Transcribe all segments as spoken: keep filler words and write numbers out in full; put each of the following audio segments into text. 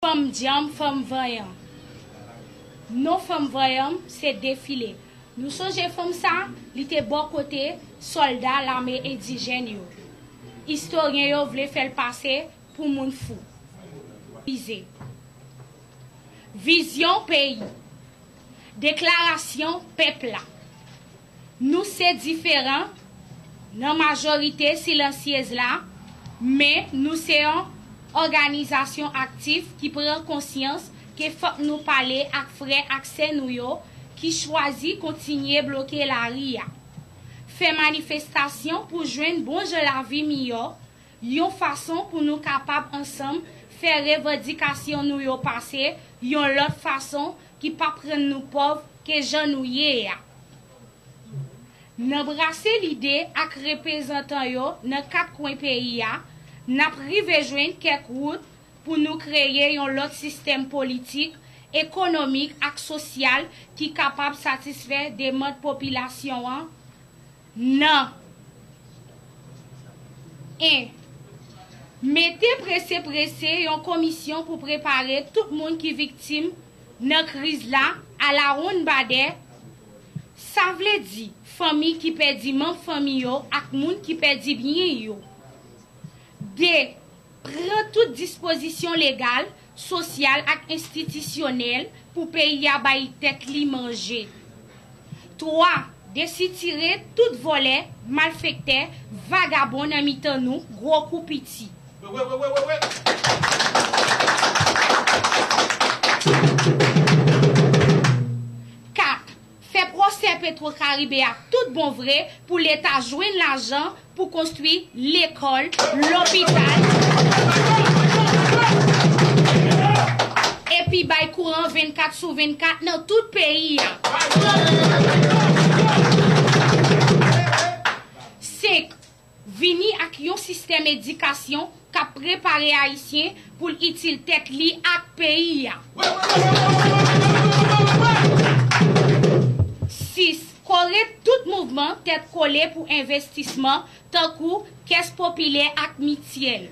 Fanm djanm, fanm vanyan. Non fanm vanyan m se Defile. Nou sonje fanm sa, li te bò kote sòlda lame endijèn yo. Istoryen yo vle fè l pase pou moun fou. Ize. Vizyon peyi. Deklarasyon pèp la. Nou se diferan nan majorite silansyez la, men nou se yon òganizasyon aktif ki pran konsyans ke fòk nou pale ak frè ak sè nou yo ki chwazi kontinye bloke lari a. Fè manifestasyon pou jwenn bon jan lavi miyò, yon fason pou nou kapab ansanm fè revandikasyon nou yo pase yon lòt fason ki p ap rann nou pòv ke jan nou ye a. Nan brase lide ak reprezantan yo nan kat kwen peyi a, n ap rive jwenn kèk wout pou nou kreye yon lòt sistèm politik, ekonomik ak sosyal ki kapab satisfè demann popilasyon an nan en. Mete prese prese yon komisyon pou prepare tout moun ki viktim nan kriz la alawonnbadè, sa vle di fanmi ki pèdi manm fanmi yo ak moun ki pèdi byen yo. De. Pran tout dispozisyon legal, sosyal ak enstitisyonèl pou peyi a bay tèt li manje. Twa. Desitire tout vòlè, malfektè, vagabon nan mitan nou, gwo kou piti. Kat. Fè pwosè Petwo Karibe a tout bon vre pou Leta jwenn lajan pou konstwi lekòl, lopital, epi bay kouran vennkat sou vennkat nan tout peyi a. Senk. Vini ak yon sistèm edikasyon k ap prepare Ayisyen pou l itil tèt li ak peyi a. Sis. Kore tout mouvman tèt kole pou envestisman, tankou kès popilè ak mityèl.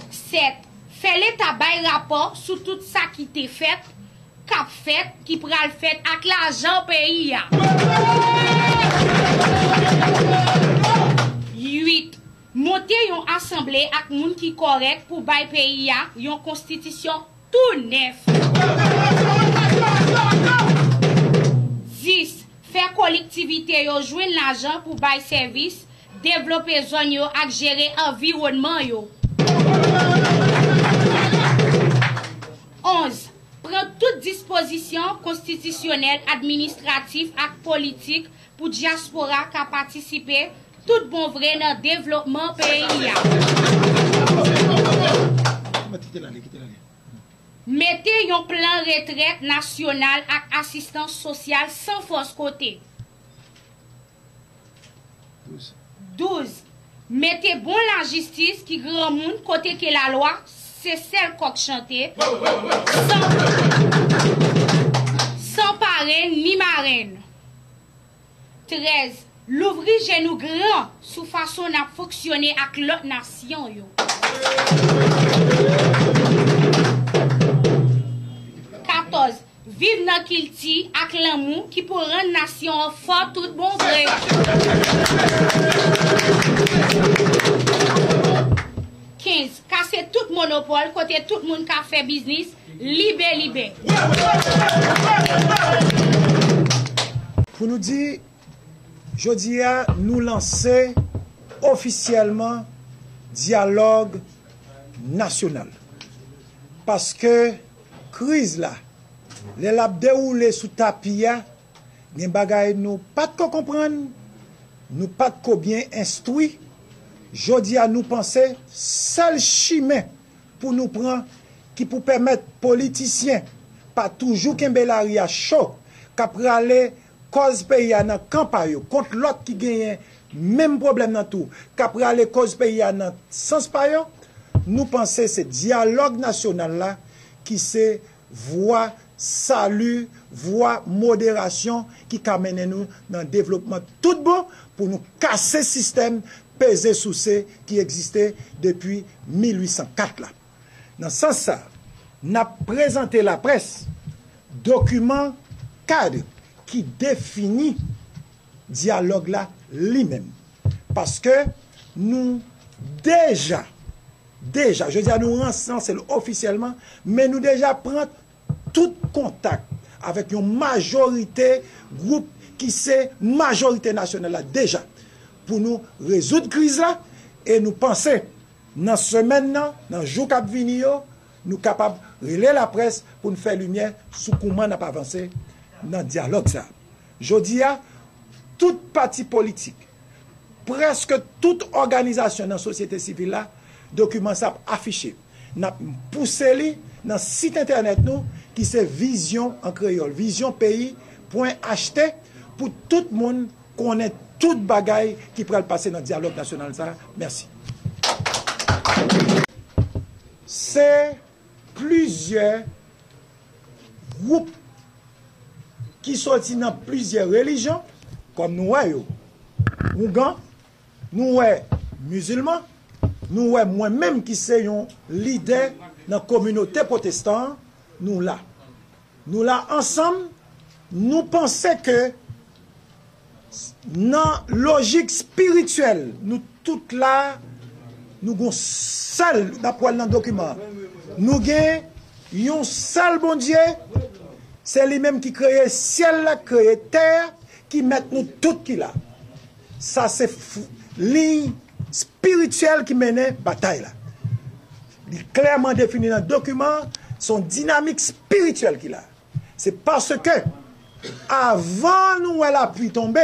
Sèt. Fè Leta bay rapò sou tout sa ki te fèt, k ap fèt, ki pral fèt ak lajan peyi a. Uit. Monte yon asanble ak moun ki kòrèk pou bay peyi a yon konstitisyon tou nèf. Dis. Fè kolektivite yo jwenn lajan pou bay sèvis, devlope zòn yo ak jere anviwònman yo. Onz. Pran tout dispozisyon konstitisyonèl, administratif ak politik pou dyaspora ka patisipe tout bon vre nan devlopman peyi a. Mete yon plan retrèt nasyonal ak asistans sosyal san fòs kote. Douz. Mete bon lajistis ki granmoun kote ke lalwa se sèl kòk chante, san, san parenn ni marenn. Trèz. Louvri je nou gran sou fason n ap fonksyone ak lòt nasyon yo. Katòz. Viv nan kilti ak lanmou ki pou rann nasyon an fò tout bon vre. Kenz. Kase tout monopòl kote tout moun ka fè biznis libe libe. Pou nou di, jodi a, nou lanse ofisyèlman dyalòg nasyonal. Paske kriz la, lè l ap dewoule sou tapi a, gen bagay nou pa t ko konprann, nou pa t ko byen enstwi. Jodi a, nou panse sèl chimen pou nou pran ki pou pèmèt politisyen pa toujou kenbe lari a cho, k ap rale kòz peyi a nan kan pa yo, kont lòt ki genyen menm pwoblèm nan tou, k ap rale kòz peyi a nan sans pa yo, nou panse se dyalòg nasyonal la ki se vwa sali, vwa moderasyon ki ka mennen nou nan devlopman tout bon pou nou kase sistèm peze souse ki egziste depi mil uit san kat la. Nan sans sa, n ap prezante laprès dokiman kad ki defini dyalòg la li menm. Paske nou deja, deja, jodi a nou lanse l ofisyèlman, men nou deja pran tout kontak avèk yon majorite gwoup ki se majorite nasyonal la deja pou nou rezoud kriz la, e nou panse nan semèn nan, nan jou k ap vini yo, nou kapab rele laprès pou n fè limyè sou kouman n ap avanse nan dyalòg sa a. Jodi a, tout pati politik, prèske tout òganizasyon nan sosyete sivil la, dokiman sa ap afiche. N ap pouse li nan sit entènèt nou ki se Vizyon an kreyòl, vizyon peyi pwen H T, pou tout moun konnen tout bagay ki pral pase nan dyalòg nasyonal sa a. Mèsi. Se plizyè gwoup ki soti nan plizyè relijyon, kòm nou wè yo, ougan, nou wè mizilman, nou wè mwen menm ki se yon lidè nan kominote pwotestan an, nou la. Nou la ansanm, nou panse ke nan lojik espirityèl, nou tout la, nou gon sèl, n ap wè l nan dokiman an. Nou gen yon sèl Bondye, se li menm ki kreye syèl la, kreye tè a, ki mèt nou tout ki la. Sa se f-, liy espirityèl ki mennen batay la. Li klèman defini nan dokiman an, se yon dinamik espirityèl ki la. Se paske avan nou wè lapli tonbe,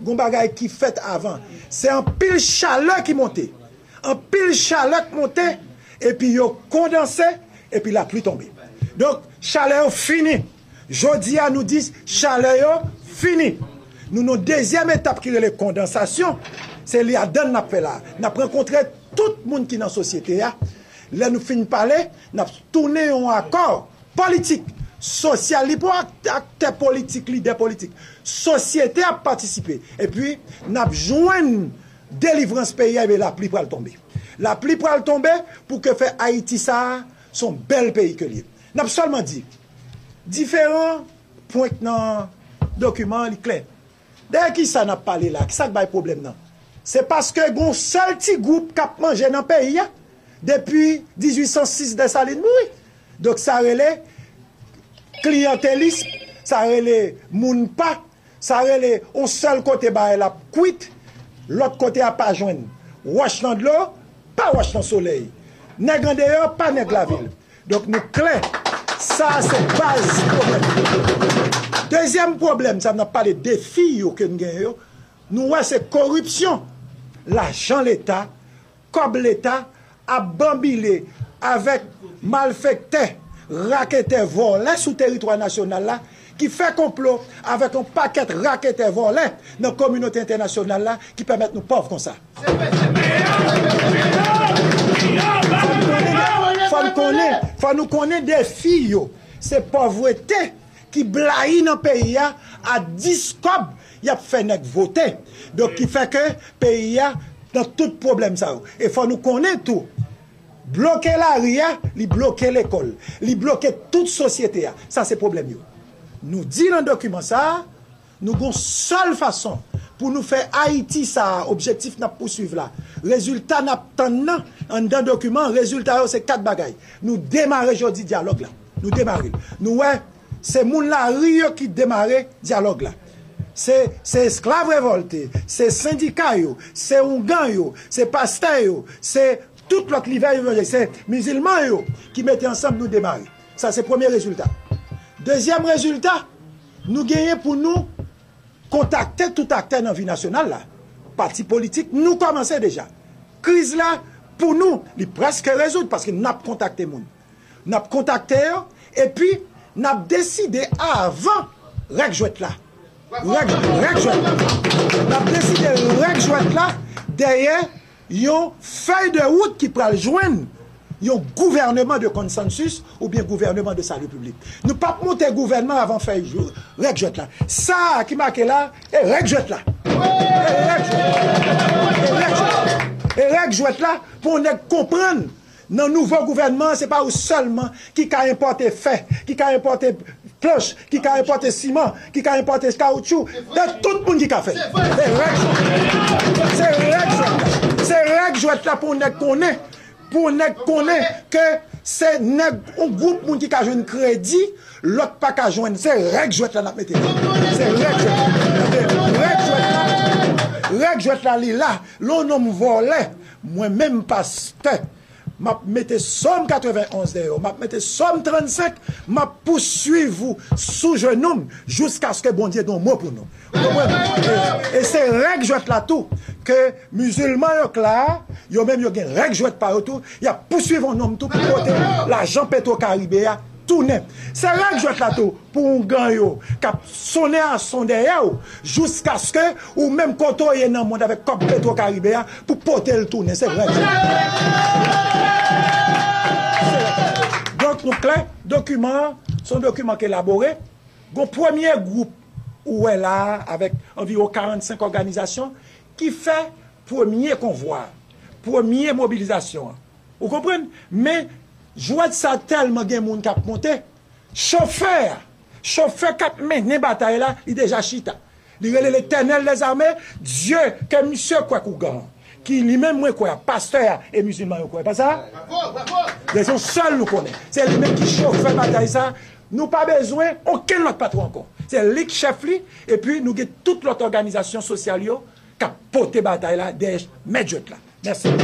gon bagay ki fèt avan. Se anpil chalè ki monte. Anpil chalè k monte, epi yo kondanse, epi lapli tonbe. Donk, chalè yo fini. Jodi a, nou di chalè yo fini. Nou nan dezyèm etap ki rele kondansasyon. Se li ladan n ap fè la. N ap rankontre tout moun ki nan sosyete a. Lè nou fin pale, n ap tounen yon akò politik, sosyal. Li pou ak-, aktè politik, lidè politik. Sosyete ap patisipe. Epi, n ap jwenn delivrans peyi a, epi lapli pral tonbe. Lapli pral tonbe pou ke fè Ayiti sa a, se yon bèl peyi ke l ye. N ap sèlman di, diferan pwen k nan dokiman an, li klè. Dèyè kisa n ap pale la? Kisa k bay pwoblèm nan? Se paske gon sèl ti gwoup k ap manje nan peyi a depi dizuit san sis Desalin mouri. Donk sa rele kliyantelis, sa rele moun pa, sa rele on sèl kote bagay la ap kwit, lòt kote a pa jwenn. Wòch nan dlo, pa wòch nan solèy. Nèg andeyò, pa nèg lavil. Donk nou klè, sa a se baz pwoblèm. Dezyèm pwoblèm, sa n ap pale defi yo ke n genyen yo, nou wè se koripsyon. Lajan Leta, kòb Leta ap banbile avèk malfektè, raketè, vòlè sou teritwa nasyonal la, ki fè konplo avèk yon pakèt raketè, vòlè nan kominote entènasyonal la ki pèmèt nou pòv konsa. Fò n konnen, fò nou konnen defi yo. Se pòvrete ki blayi nan peyi a, a dis kòb y ap fè nèg vote. Donk ki fè ke peyi a nan tout pwoblèm sa yo. E fò nou konnen tou, bloke lari a, li bloke lekòl, li bloke tout sosyete a. Sa se pwoblèm yo. Nou di nan dokiman sa a, nou gon sèl fason pou nou fè Ayiti sa a, objektif n ap pousuiv la, rezilta n ap tann nan, anndan dokiman, rezilta yo se kat bagay. Nou demare jodi dyalòg la. Nou demare l. Nou wè, se moun lari yo ki demare dyalòg la. Se, se esklav revòlte, se sendika yo, se ougan yo, se pastè yo, se tout lòt lidè yo, se mizilman yo ki mete ansanm nou demare. Sa se premye rezilta. Dezyèm rezilta, nou genyen pou nou kontakte tout aktè nan vi nasyonal la. Pati politik, nou kòmanse deja. Kriz la, pou nou, li prèske rezoud paske n ap kontakte moun. N ap kontakte yo, epi n ap deside avan règ jwèt la. Règ, règ jwèt la. N ap deside règ jwèt la dèyè yon fèy de wout ki pral jwenn yon gouvèneman de konsansis oubyen gouvèneman de sali piblik. Nou p ap monte gouvènman avan fèy jou, règ jwèt la. Sa a ki make la, e règ jwèt la. E règ jwèt. E règ jwèt. Règ jwèt la, pou yon nèg konprann, nan nouvo gouvènman an, se pa ou sèlman ki ka enpòte fè, ki ka enpòte planch, ki ka enpòte siman, ki ka enpòte kawoutchou. Se tout moun ki ka fè. Se règ jwèt la. Se règ jwèt la. Se règ jwèt la pou yon nèg konnen. Pou yon nèg konnen ke se nèg, yon gwoup moun ki ka jwenn kredi, lòt pa ka jwenn. Se règ jwèt la n ap mete. Se règ jwèt la. Règ jwèt la, règ jwèt la, li la. Lè yon nonm vòlè, mwen menm pastè, m ap mete Sòm katrevenonz dèyè w, m ap mete Sòm trannsenk, m ap pouswiv ou sou jenou m jiskaske Bondye di yon mo pou nou. Ou konprann? E, e se règ jwèt la tou, ke mizilman yo k la a, yo menm yo gen règ jwèt pa yo tou, y ap pouswiv yon nonm tou pou pote lajan Petro Karibe a tounen. Se règ jwèt la tou, pou oungan yo k ap sonnen ason dèyè w, jiskaske ou menm kote w ye nan mond avèk kòb Petro Karibe a pou pote l tounen. Se règ jwèt la. Donk, nou klè, dokiman an, se yon dokiman k elabore. Gon premye gwoup ou wè la a, avèk anviwon karannsenk òganizasyon ki fè premye konvwa, premye mobilizasyon an. Ou konprann? Men, jwèt sa tèlman gen moun k ap monte, chofè a, chofè k ap mennen batay la, li deja chita. Li rele Letènèl dèzame, Dye ke misye kwè k ougan, ki li menm mwen kwè a, pastè a e mizilman yo kwè. Pa sa? Rezon sèl nou konnen. Se li menm ki chofè batay sa. Nou pa bezwen okenn lòt patwon ankò. Se li k chèf li, epi nou gen tout lòt òganizasyon sosyal yo k ap pote batay la dèyè mèt jwèt la. Mèsi.